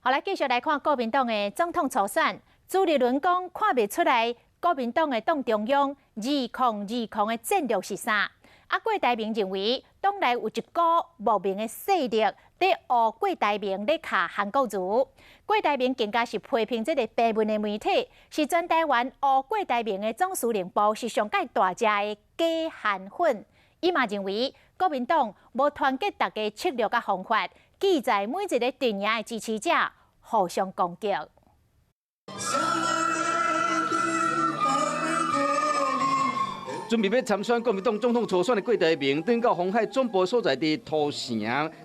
好，來繼續來看國民黨的總統初選，朱立倫講看袂出來國民黨的黨中央2020的戰略是啥？啊，郭台銘認為黨內有一股莫名的勢力佇烏郭台銘咧卡韓國瑜。郭台銘更加是批評這个白文的媒體是全台灣烏郭台銘的總司令部是上蓋大隻的假韓粉。伊嘛認為國民黨無團結大家策略佮方法，記在每一个陣營的支持者互相攻擊。準備欲參選國民黨總統初選的郭台銘，轉到鴻海總部所在地土城，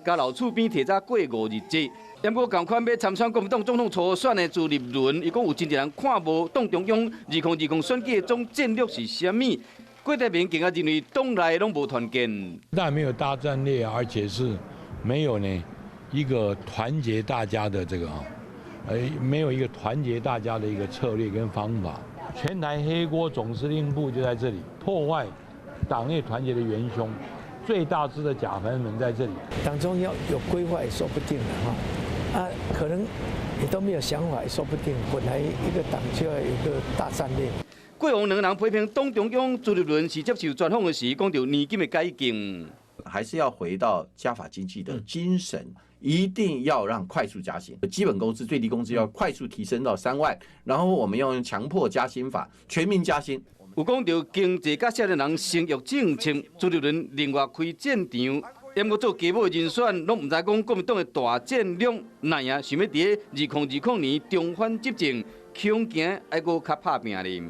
佮老厝邊提早過五日節。毋過仝款欲參選國民黨總統初選的朱立倫，伊講有真濟人看無黨中央2020選舉的總戰略是啥物。郭台銘更加認為黨內攏無團結，不但沒有大戰略，而且是沒有呢一個團結大家的這個啊，沒有一個團結大家的一個策略跟方法。全台黑鍋總司令部就在這裡，破壞黨內團結的元兇，最大隻的假粉們在這裡。黨中央有規劃也說不定的哈，啊，可能也都沒有想法也說不定。本來一個黨就要有一個大戰略。郭王兩人批評黨中央朱立倫是接受專訪的時，講著年金的改革，還是要回到加法經濟的精神。一定要讓快速加薪，基本工資、最低工資要快速提升到3萬，然後我們要用強迫加薪法，全民加薪。有講著經濟佮少年人生育政策，朱立倫另外開戰場，毋過做雞母的人選，攏毋知講國民黨的大戰略，哪樣想欲佇咧2020年重返執政，恐驚愛閣較拍拚咧。